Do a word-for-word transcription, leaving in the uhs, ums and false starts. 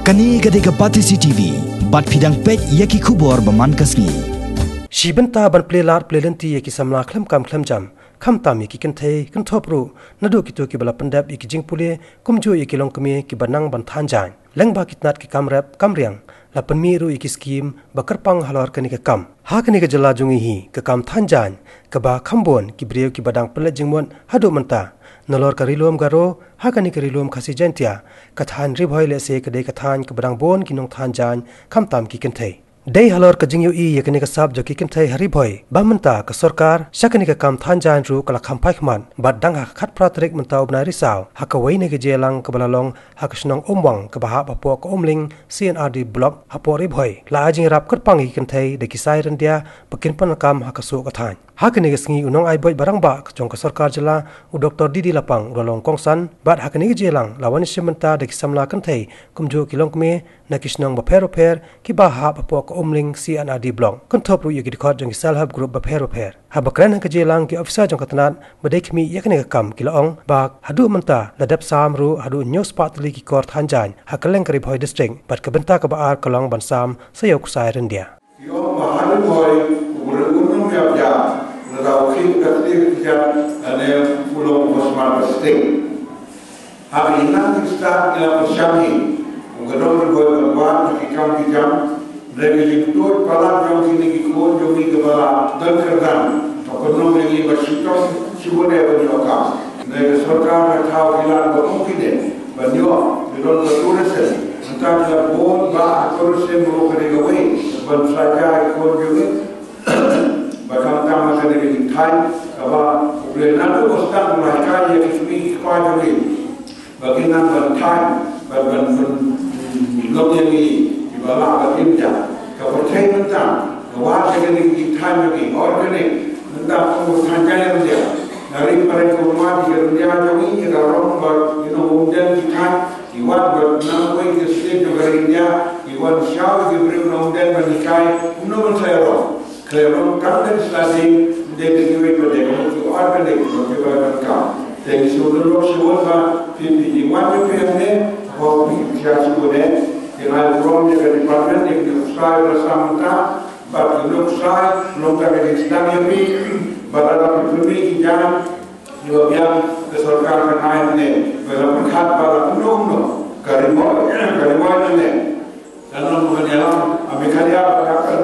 Kane ka dei ka Batesi T V, bad phi dang peit ïa ki khubor ba man ka sngi. Shi bynta ban plie lad plie lynti ïa ki samla khlem kam khlem jam, khamtam ïa ki kynthei, kynthup ruh naduh kito kiba la pyndep ïa ki jingpule, kumjuh ïa ki longkmie kiba nang ban than jaiñ. Lyngba ki tnat ki kam rep kam riang, la pynmih ruh ïa ki skim ba kyrpang halor kane ka kam. Ha kane ka jylla jong ngi hi, ka kam than jaiñ kaba kham bun ki briew kiba dang pynleit jingmut haduh mynta. Nalor ka Ri Lum Garo, ha kane ka Ri Lum Khasi Jaiñtia, ka thaiñ Ri Bhoi lehse ka dei ka thaiñ kaba dang bun ki nongthan jaiñ, khamtam ki kynthei. Dei halor ka jingïohi ïa kane ka sap jong ki kynthei ha Ri Bhoi ba mynta ka sorkar sha kane ka kam than jaiñ ruh ka la kham phai khmat, bad dang ha ka khatphra tarik mynta u bnai Risaw, ha kawei na ka jingïalang kaba la long ha ka shnong Umwang kaba hap hapoh ka Umling C and R D Block hapoh Ri Bhoi, la ai jingïarap kyrpang ïa ki kynthei da ki sai ryndia ba kin pyndonkam ha ka suh ka thaiñ. Ha kane ka sngi, u nongai buit ba rangbah jong ka sorkar jylla, u Doctor D D Lapang, u la long kongsan, bad ha kane ka jingïalang la wan ïashim bynta da ki samla kynthei kumjuh ki longkmie na ki shnong bapher bapher kiba hap hapoh ka Umling C and R D Block, kynthup ruh ïa ki dkhot jong ki Self Help Group bapher bapher. Haba kren ha ka jingïalang, ki ophisar jong ka tnat ba dei khmih ïa kane ka kam ki la ong ba haduh mynta la dep sam ruh haduh hynñiew spah tylli ki kor than jaiñ ha kylleng ka Ri Bhoi District, bad ka bynta kaba ar ka long ban sam sa ïa u ksai ryndia. Ïoh ba ha Ri Bhoi u briew u nongïap ïap, lada u khih ka kti ka kjat, lane u long uba smat ka sting. Ha ka jingnang ki stad ngi la pyrshang hi, u ka dong Ri Bhoi ban wad na ki kam ki jam, hynrei ka jingtuid palat jong kine ki khun jong ngi kaba la don kyrdan, ka pynlong ïa ngi ba shitom shibun eh ban ïoh kam. Hynrei ka sorkar ka thaw ki lad ba kum kine ban ïoh, ki don ka tourism. Mynta ki la bun ba tourism ruh ka dei kawei ban saja ïa ki khun jong ngi ba khamtam ha kane ka jingthaiñ, kaba U Blei naduh ba sdang u la hikai ïa ki kmie ki kpa jong ngi ba kin nang ban thaiñ, ban, ban, ban long ïa ngi kiba lah ban im jam. Ka pyrthei mynta ka wad ïa kane ka jingthaiñ jong ngi organic, mynta kum u thaiñ jaiñ ryndia. Na ri phareng ka ummat ïa ka ryndia jong ngi, ïa ka rong ba ki nong Umden ki thaiñ, ki wad ba na kawei ka state jong ka ri India, ki wan shaw ïa ki briew nong Umden ban hikai kumno ban sai rong. Khlem long tang da ki sla ding, ym dei da kiwei pat de, ka mut ki organic, ba ki ba ban kam. Te ngi shu don lok shu wan ba phi, phi wan phi phi hangne, ba phi phi shu wan ne. Te nga ïa burom ïa ka department, ïa ki nongshai ba la sam mynta, bad ki nongshai, long tang ka jingsdang ïa phi, ba lada phi pynmih ki jam, ïa ba biang ka sorkar kan ai hangne, ba la pyrkhat ba la kumno kumno, ka Ri Bhoi, ka Ri Bhoi nangne. Kan long ba kan ïalam, ha Meghalaya, ba ka kan